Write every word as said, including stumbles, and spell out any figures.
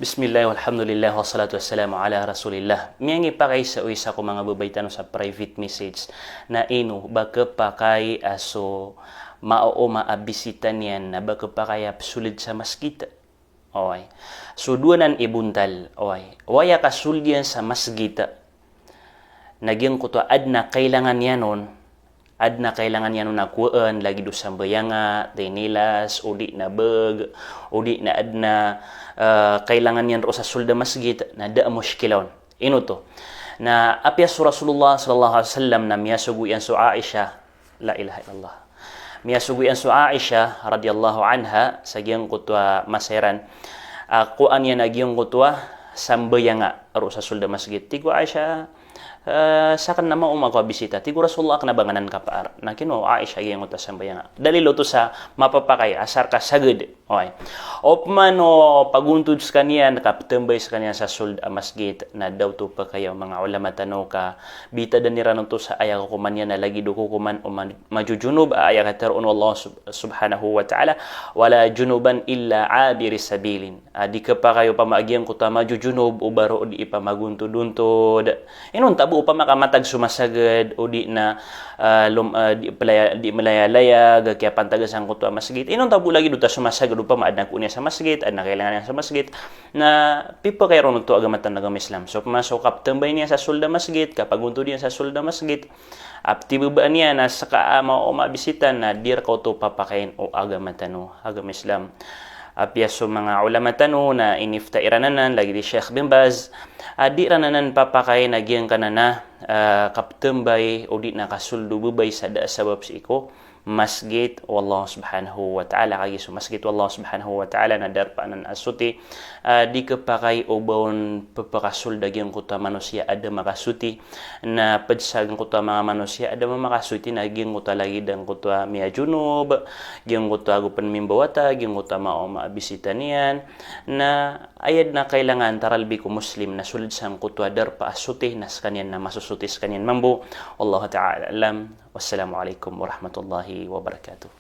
Bismillah, walhamdulillah, wassalatu wassalamu ala rasulillah. Miyangipakay sa o isa ko manga babay tano sa private message na ino ba khapakay a so maooma a bisita niyan na ba khapakay a psoled sa masgit. Oway. So dowa nan i bontal. Oway. Oway a kasold iyan sa masgit na giyangkoto a adn a kailangan iyan on, adn a kailangan iyan on a kowaan, lagid o sambayanga, tinilas, o di na bag, o di na adn a, eh, kailangan iyan roo sa sold a masgit, na da a moskila on. Ino oto? Na apiya so Rasulullah sallallahu alaihi wasallam na miyasogo iyan so Aisha, la ilaha illallah. Miyasogo iyan so Aisha radhiyallahu anha sa giyangkoto a masa iran a kowaan iyan a giyangkoto a sambayanga roo sa sold a masgit. Tig o Aisha, eh, saken na maoma ako a bisita. Tig o Rasulullah, kena ba nganan ka paar. Na kinowa o Aisha giyangkoto a sambayanga. Dalil oto sa mapapakay, asar ka saged. Oway. Opama o pagontod sekaniyan, kaptembay sekaniyan sa sold a masgit, na da oto pakaya o manga ulama tano ka bitadan iran oto sa aya kokoman iyan na lagid o kokoman o ma-, majojonob a aya katharo on o Allah sub-, subhanahu wa ta'ala, "Wala junuban illa abiri sabilin." A di khapakay opama a giyangkoto a majojonob o ba roo di ipamagontodontod. Inonta bo opama ka matag so masaged, o di na, ah, lom-, ah, di pelaya-, di melayalayag, kiyapantagan sangkoto a masgit. Inonta bo lagid oto a so masaged opama adn a koon iyan sa masgit, adn a kailangan iyan sa masgit. Na pipakay ron oto agama tano a agama Islam. So opama so kaptembay niyan sa sold a masgit, kapagontod iyan sa sold a masgit, a ptibabaan iyan na seka a maoma a bisita na di reka oto papakayin o agama tano a agama Islam. Apiya so manga ulama tano na inifta iran anan, lagid i Sheikh bin Baz, a di iran anan papakayin a giyangkanan a, eh, kaptembay o di na kasold o babay sa da a sabap sii ko masgit o Allah subhanahu wa ta'ala. Kagiya so masgit o Allah subhanahu wa ta'ala na darpa anan a soti, eh, di khapakay o ba on pepakasold a giyangkoto a manosiya a da makasoti. Na ped sangkoto a manga manosiya a da mamakasoti na giyangkoto a lagid angkoto a miyajonob, giyangkoto a ago pen mimbawata, giyangkoto a maoma a bisita niyan. Na aya den a kailangan taralbi ko Muslim na soled sangkoto a darpa a soti na sekaniyan na masosoti sekaniyan mambo. Wallahu ta'ala a'lam. Wassalamu alaikum warahmatullahi wabarakatuh.